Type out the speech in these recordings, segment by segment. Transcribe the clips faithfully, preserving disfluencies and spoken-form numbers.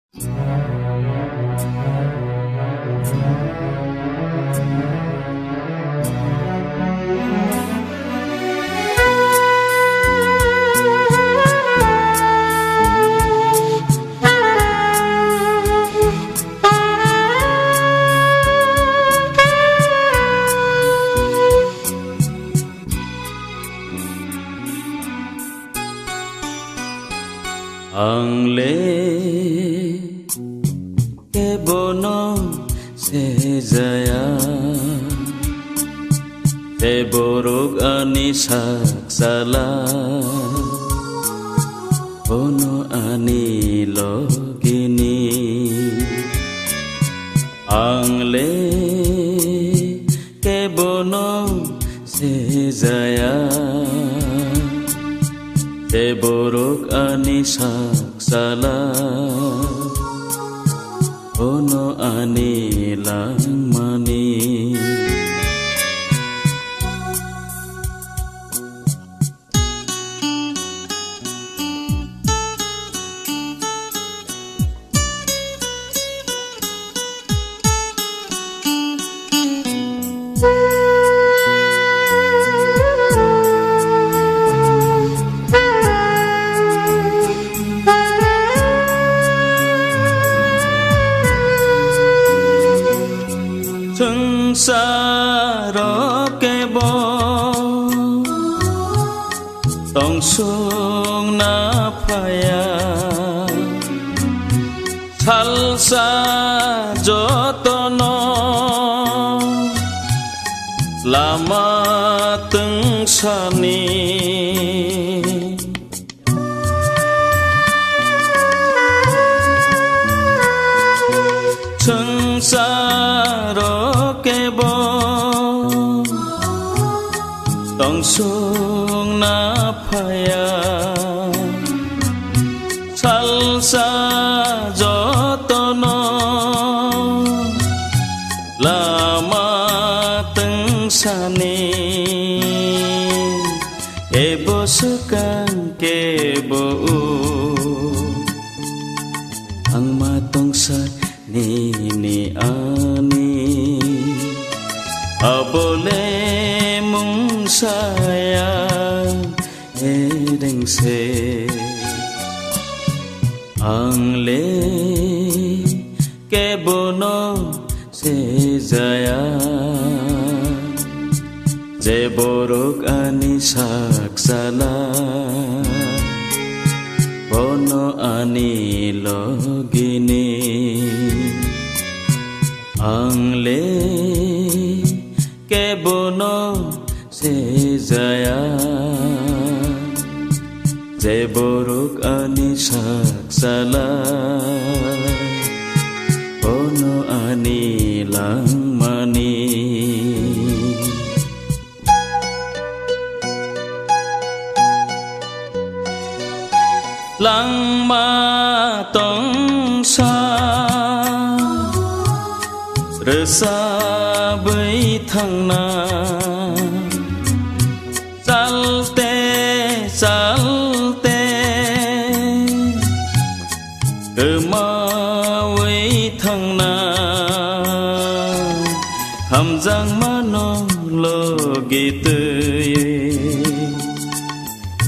Ang le kebono sejaya, tei borok ani sak chala, bono ani logini. Ang le kebono sejaya, tei borok ani sak chala, bono ani langmani. Swngcharo kebo tongsukna phaiya, salsa jotono lama twngsani. Swngcharo kebo tongsukna phaiya, salsa jotono lama twngsani. Kebo swkang kebo o, ang ma tongsa nini ani, abole mungsaya erengse. Ang le kebono sejaya, je borok ani sak chala, bono ani logini. Ang le kebono sejaya, je borok ani sak chala, bono ani langmani. Langma tongsa rwsabwi thangna, chalte chalte kwmawi thangna, hamjakmano logi twi.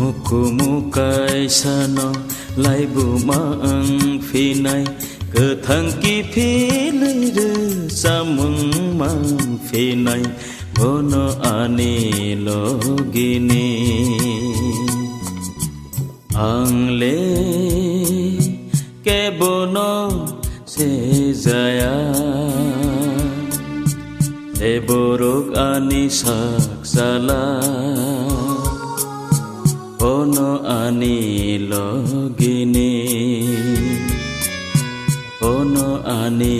Hukumu kaisano laibuma wng phinai, kwthang kiphilwi rwchapmung man phinai, bono ani logini. Ang le kebono sejaya, je borok ani sak chala, bono ani logini, bono ani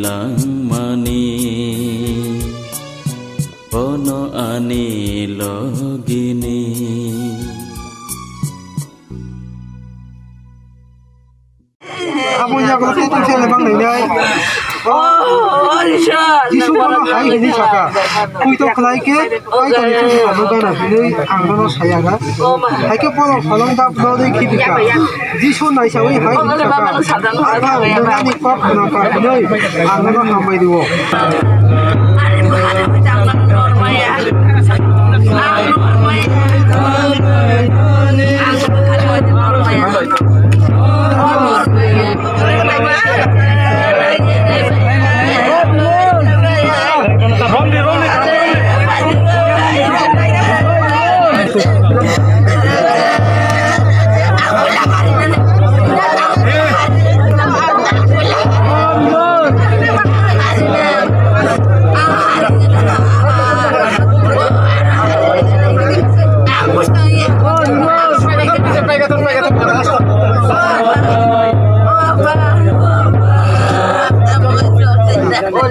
langmani, bono ani logini. Abo yago tei tongsi le bang nai nai. Jisu bono hai hwnwi saka, "Poito khlai khe Kaitorni chuknono gana hwnwi ang nono saya kha." Hai khe Polo solong dap dodwi khibi kha. Jisu naisaui hai hwnwi saka, "Apha, nwng ani kok khna kha hwnwi ang nono hambai rw-o."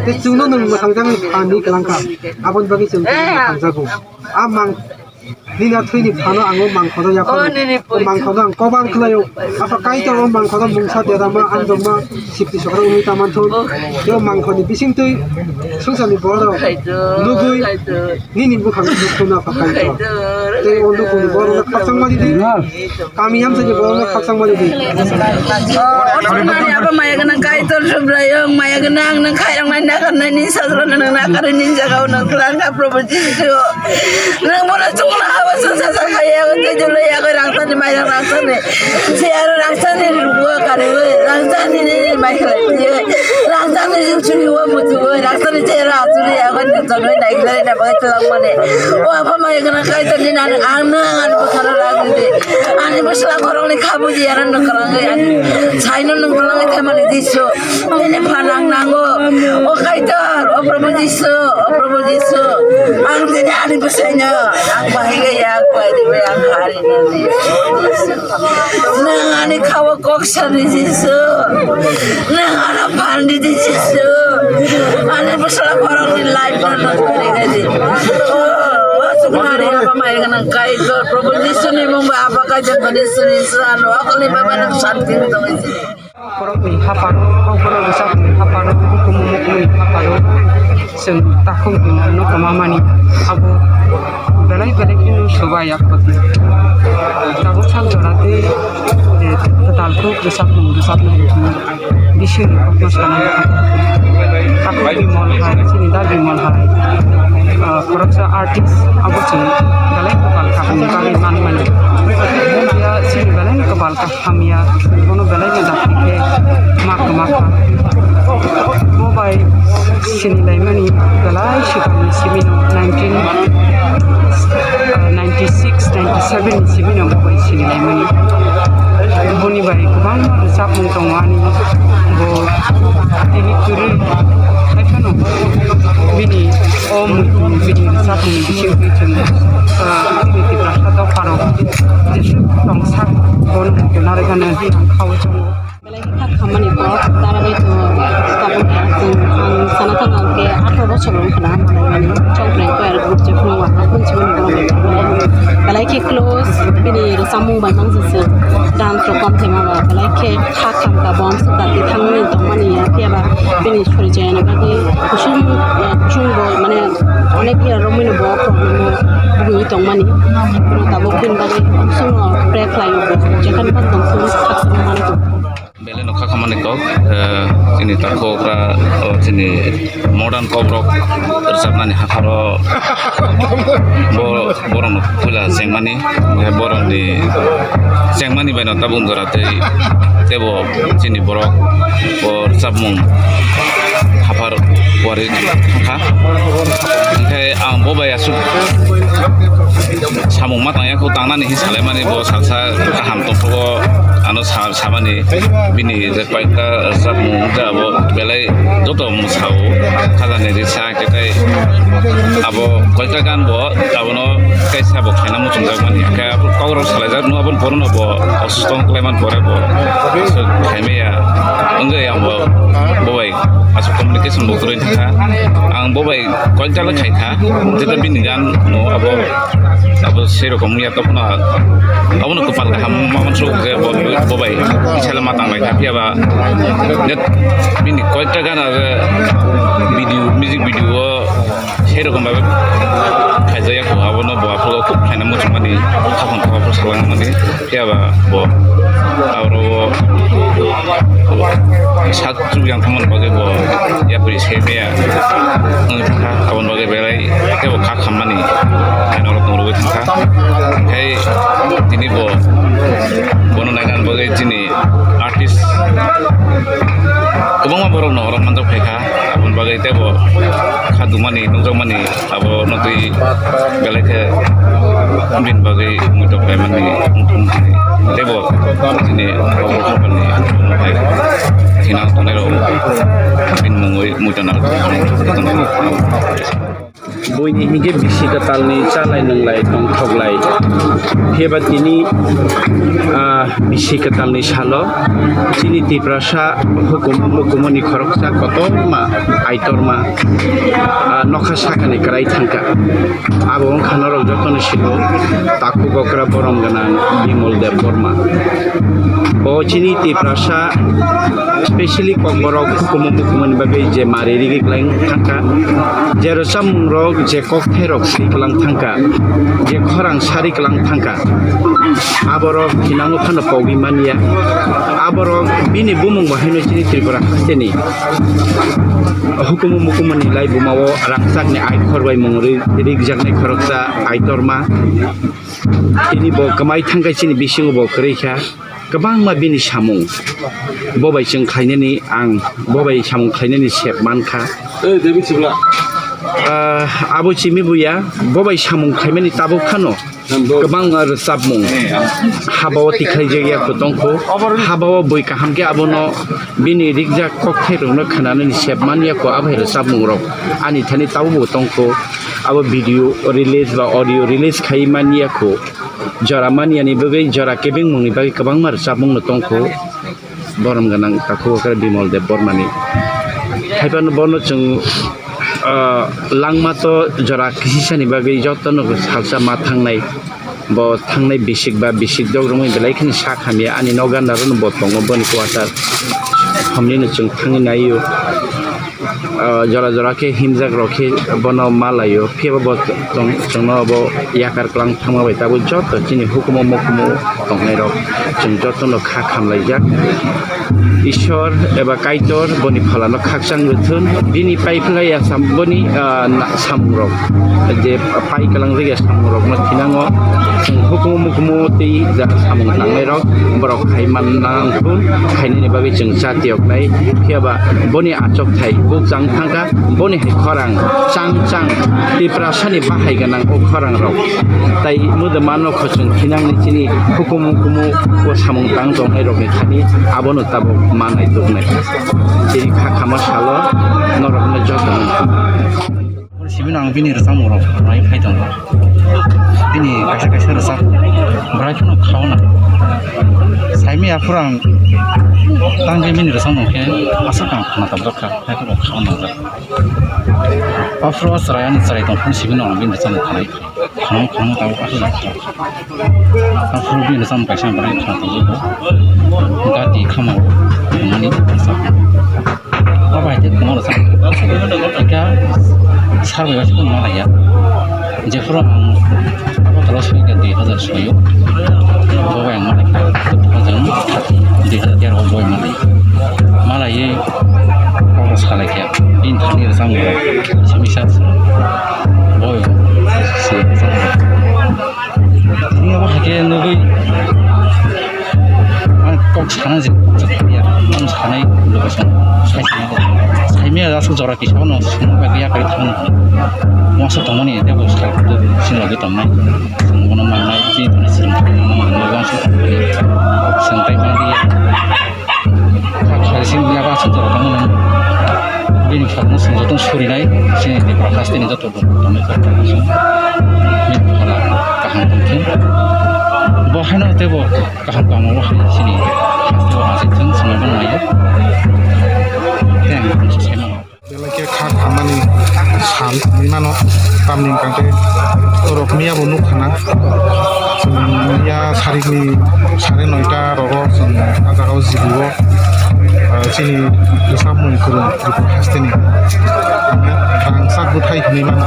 Tei chwngno nwng mwthangjaknai phan ni kwlangkha, aboni bagwi chwng tini mwthangjago. A mang nini a thwini phano ang o mangkhono yapharwi, o mangkhono ang kobar khlaio. Apha Kaitor o mangkhono mungsa derama, anjokma, sipti sokrok wngwi ta manthun. Tei o mangkhoni bisingtwi swngcharni borok nugwi nini bwkhak nukhuno apha Kaitor. Tei o nukhungni borokno khakchangma ridi. Kami hamsani borokno khakchangma ridi. O Sumari abo maya gwnang Kaitor Subraiyung, maya gwnang nwng khairoknai nakarnai ni sajlano nwng nakarwi ni jagao nwng twlang kha Probhu Jisu. Nwng bono chukno habo chwng sacha khaiya, tei jolo ya khe rangchakni mairang rangchakni. Chiyaro rangchakni rugo kariwi, rangchakni nini mai khlai twiwi, rangchakni jukchuni o muchungwi, rangchakni chiyaro achugwi, agon jukchangwi nai khlai na bagwi twlang mani. O apha maya gwnang Kaitor nini ang, ang nwng ani bwkhano ragwi di. Ani bwsla khoroknwi kha buji ano nwng kwlangwi ani saino nwng kwlangwi thai mani Jisu. Nini phan ang nango. O Kaitor, o Probhu Jisu, o Probhu Jisu. Ang tini ani bwsaino, ang bahai gaya, ang bai di bai, ang hari nini. Nwng ani kha-o kok sani Jisu. Nwng ano phan di di Jisu. Ani bwsla borokni life no nang kari gadi. O, o chuknari aba mai gwnang Kaitor Probhu Jisu ni mung ba aba Kaitor bani suri sano akali baba nang santi tongwi. Borokni hapharo, kokborok rwchapni hapharo, hukumu mukmuni hapharo, chwng takhuk bumungno kwmamani abo belai belai kheno soba yakhodi. Tabuk sal jora tei, eh, kwtal kuk rwchapmung rwchapnai bisingni kokno sanai. Takhuk Bimal hai, chini da Bimal hai, ah, khoroksa artist abo chwng belai kwtal kaham bagwi manmani. Chini belai kwtal kaham. Hamya, bono belai no dakti khe ma kwma kha. Bo bai sinilaimani belai swkangni simi no nineteen, ah, ninety six, ninety seven ni simi no bo bai sinilaimani. Boni bai kwbangma rwchapmung tongo ani, bo tini kwrwi hai phano bini o muitu bini rwchapmung bisingtwi chwng, ah, bini Tiprasa dopharok jeswk tongsa bono muitu narwknani ang khaui tongo. Belai khe kha khammani kok, tara bai tongo, tabuk khe chwng, ang sana thangna hwnkhe atharo bosor wngkha na, malaimani chongpre choir group jephuru wahai phone siboni borok bai belai khe close, bini rwchapmung bai mangsa se dance rok kom thema ba belai khe kha khamkha bo amswk dati thangwi tongmani ya, phiya ba bini sori chayani bagwi kusum, eh, chwng bo mane onek year romwi no bo problem o bwrwi tongmani, tabuk bini bagwi kusum no pray khlai o bo jekhani phano tong sung khakchangma manwi tong. Belai no kha khamani kok, eh, chini takhuk kha, o chini modern kokrok rwchapnani hapharo bo, borokno puila chengmani, borokni chengmani bai no tabuk jora tei tebo chini borok bo rwchapmung haphar wari thangkha. Hinkhe ang bo bai aswk samung ma tangya kho, tangnani hin salaimani bo salsa kaham tongthogo ano sa-, samani bini je koyekta rwchapmung wngkha abo belai joto mwsao khajani risa khe tei abo koyekta gan bo abono kaisa bo khaina muchungjakmani khe abo kokrok salaijak no aboni porono bo osusto wngkhlaimani pore bo aswk khaimaya. Wngwi ang bo, bo bai aswk communication bo kwrwi thangkha. Ang bo bai koikta le khaikha, jeta bini gan no abo, abo sei rokom ya tongphano abono kwpal kaham ma uansuk je bo, bo bai kisa le ma tanglaikha, phiya ba net bini koikta gan aro video, music video o sei rokom bai khaijak ya kho, abono bo aphuru khub khaina muchungmani, khaphang khaphang salangmani. Phiya ba bo aro o sak chuk yang thangmani bagwi bo yapri se maya wngwi thangkha, aboni bagwi belai teibo kha khammani norok norogwi thangkha. Khai tini bo bono nainani bagwi chini artist kwbangma borok no oro manjak phaikha, aboni bagwi teibo kha dumani nukjakmani. Abo nugwi belai khe bini bagwi muitok khlaimani wngthung hinwi teibo chini Robo Khopani hai thinang tongnai rok bini mungwi muitok narwk tongkha. Buini hinkhe bisi kwtalni chalai nwnglai tongthoklai. Phiya ba tini, ah, bisi kwtalni salo chini Tiprasa hukumu mukumuni khoroksa kotorma Aitorma, ah, nokha sakani kwrai thangkha. Abo wngkha norok jotono silo takhuk okra borom gwnang Bimol Debbarma. Bo chini Tiprasa, specially Kokborok hukumu mukumuni bagwi je mari rigi kwlang thangkha, je rwchapmungrok, je kokthairok sri kwlang thangkha, je khorang sari kwlang thangkha, aborok hinango phano pogwi manya. Aborok bini bumung bo haino chini Tripura hasteni hukumu mukumuni laibumao rangchakni ai khorbai mung ri-, rikjaknai khoroksa Aitorma. Tini bo kwmai thangkhe chini bisingo bo kwrwi kha. Kwbangma bini samung bo bai chwng khlainani, ang bo bai samung khlainani sep mankha. Ah, abo chimi buya, bo bai samung khlaimani tabuk phano kwbangma rwchapmung habao tikhlaijak ya kho tongkho, habao bui kaham khe abono bini rikjak kokthairokno khwnanani sep man ya kho, abo hai rwchapmungrok ani thani tabukbo tongkho. Abo video release ba audio release khai man ya kho, jora man yani bagwi, jora kebengmungni bagwi kwbangma rwchapmungno tongkho. Borom gwnang takhuk okra Bimol Debbarmani. Haiphano bono chwng, ah, langma to jora kisisani bagwi jotono salsa ma thangnai. Bo thangnai bisik ba bisik dok romwi belai kheno sak hamya ani nok gana rono bo tongo boni quarter. Hamlino chwng thangwi naio. Ah, jora jora khe himjak rok khe bono ma laio, phiya bo tong-, chwngno bo yakar kwlang thangma bai tabuk joto chini hukumu mukumu tongnai rok chwng jotono kha khamlaijak. Ishwar eba Kaitor boni phalano khakchang rwthun, bini paiphlai ya sam-, boni, ah, na-, samung rok je pai kwlangjak ya samung rok no thinango chwng hukumu mukumu tei ja samung tangnai rok borok khai man nang thun, khainani bagwi chwng cha tiyok nai, phiya ba boni achok thai buk chang thangkha, boni hai khorang chang chang Tiprasani bahai gwnang o khorang rok. Tai mudama no khosong thinangni chini hukumu kumu o samung tang tongnai rokni thani abono tabuk manai tuknai. Chini kha khama salo norokno joto no. Sibino ang bini rwchapmung rok nai phai tongo. Bini kaisa kaisa rwchap bwrai phano khauna. Saimi aphuru ang tangwi bini rwchapmung khe aswk ang khna tabjak kha, hai phano khauna jak. Aphuru o chwrai ani chwrai tong phano sibino ang bini rwchapmung khanai. Khana khana tabuk aswk jak kha. Aphuru bini rwchapmung kaisa bwrai khna tabjak kha. Gati khama hwnmani rwchap. Abo hai khe kwmaro sa. Ika sar bai bai ma laiya. Jephuru ang Agartala soika dui hazar soyo. Bo bai ang ma laikha two thousand thirteen, dui hazar tero bo bai ma lai. Ma laiwi kok rw sa laikha. Bini thani rwchapmung rok simi sa bo bai se rwchapmung rok. Tini abo hai khe nugwi ang kok sana je kok ya, ang sanai logo song sai sana. Sai me aswk jora kisa no song ba ya kai thang. Mo sa tongmani te bo sai ko sin logi tongnai. Song bono mangnai, tini thani sing thang mo mo bang sa tongmani. Song tai ma dia. Kha kha sing ya ba sa jora tongmani. Bini phang song jotong surinai, sini de prakash tini joto. Kaham tongthung. Bo haino teibo kaham tongma bo hai chini haste o achai thung, swmai bo naiyo. Mano tamni hwnkhe borok miya bo nukha na. Chwng miya sarikni sare noita rogo chwng ah jagao jibuo, ah, chini bwsakmung kwrwng Tripura hasteni. Rangchak bwthai hinwi mano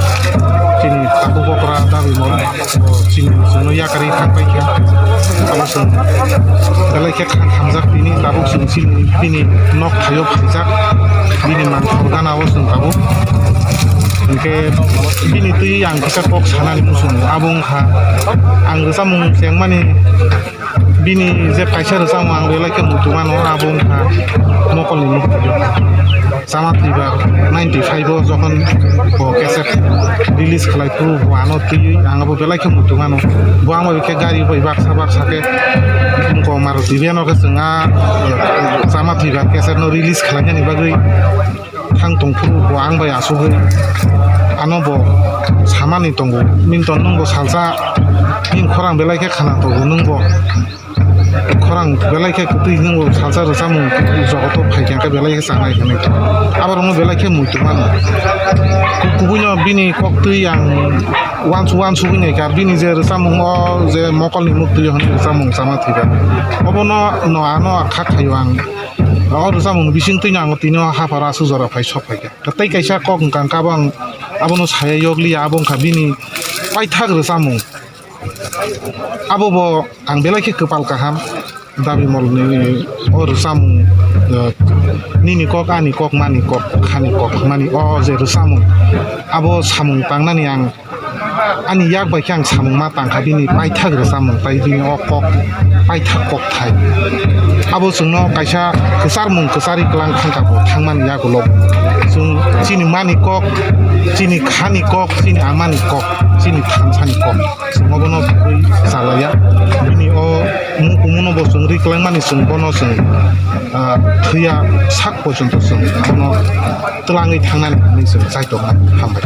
chini tabuk okra dabi mol. Chini chwngno yakarwi thang paikha. Abo chwng belai khe khang hamjak tini tabuk chwng chini bini nok thaio phaijak. Bini mangkhor gana o chwng tabuk. Hinkhe bini twi ang kisa kok sanani muchungo. Abo wngkha ang rwchapmung chengmani bini je kaisa rwchapmung ang belai khe muitu mano, abo wngkha Mokolni Mukti. Chama Thwibar ninety five o jokhon bo cassette release khlai phuru bo ano twiwi ang abo belai khe muitu mano. Bo ang bai khe gari bai baksa baksa khe wngkok Maruti van o khe chwng a Chama Thwibar cassette no release khlainani bagwi thang tong phuru bo ang bai asugwi ano bo samani tongo. Minton nwng bo salsa nini khorang belai khe khana tongo nwng bo. Khorang belai khe kwtwi nwng bo salsa rwchapmung jogoto phai khe belai khe chanai hwnwi. Aborokno belai khe muitu mano. Ku-, kubuino bini kok twi ang uansu uansu wngwi naikha. Bini je rwchapmung o je Mokolni Mukti hwnwi rwchapmung Chama Thwibar. Obono no ano kha khaio ang. O rwchapmung bising twino ang tini o hapharo aswk jora phai sok phaikha. Tei kaisa kok wngkha khe abo ang abono saya yokliya, abo wngkha bini paithak rwchapmung. Abo bo ang belai khe kwpal kaham. Dabi Molni o rwchapmung, eh, nini kok, ani kok, mani kok, khani kok, mani o je rwchapmung, abo samung tangnani ang ani yak bai khe ang samung ma tangkha bini paithak rwchapmung tai bini o kok paithak kok thai. Abo chwngno kaisa kwcharmung kwcharwi kwlang thangkha bo thangmani yagulo. Chwng chini mani kok, chini khani kok, chini amani kok, chini thansani kok. Chwng obono bwrwi chalaiya. Bini o mung kumuno bo chwng ri kwlangmani chwng bono chwng, ah, thwiya sak pojonto chwng bono twlangwi thangnani hinwi chwng chaitok mano. Hambai.